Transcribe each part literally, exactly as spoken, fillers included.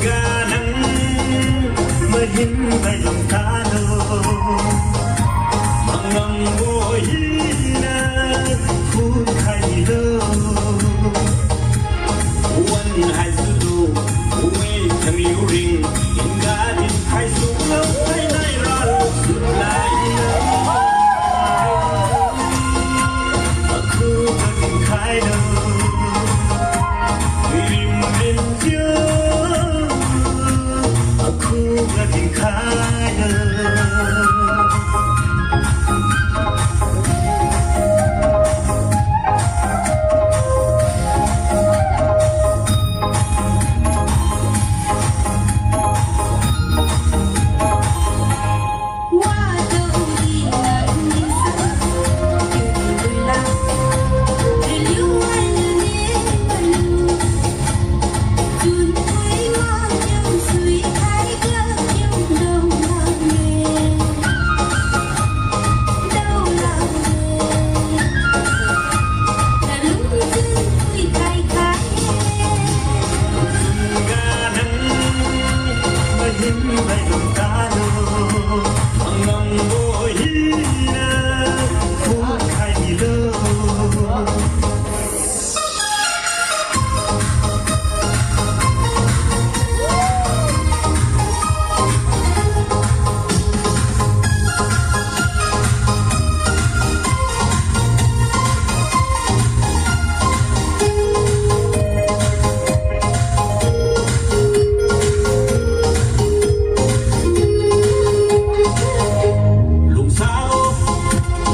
Ganang mahin bai lum kalo, mangam bo hina phun khai lo. Wan hai su lu, ui thang liu ring, in ga din khai su lo, khai nai ra lu su lai lo. Aku ka din khai lo, rim rim chiu, aku ka din khai lo. Lungsa o,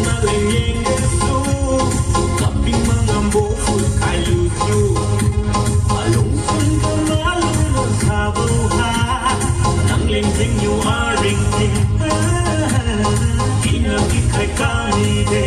na ling yeng de su, kaping mangam bo fu kai lu su. Alung sun ka ma lung lung sa bo ha, nang ling ting yu a ring ting. Ina ki kai ka ni de.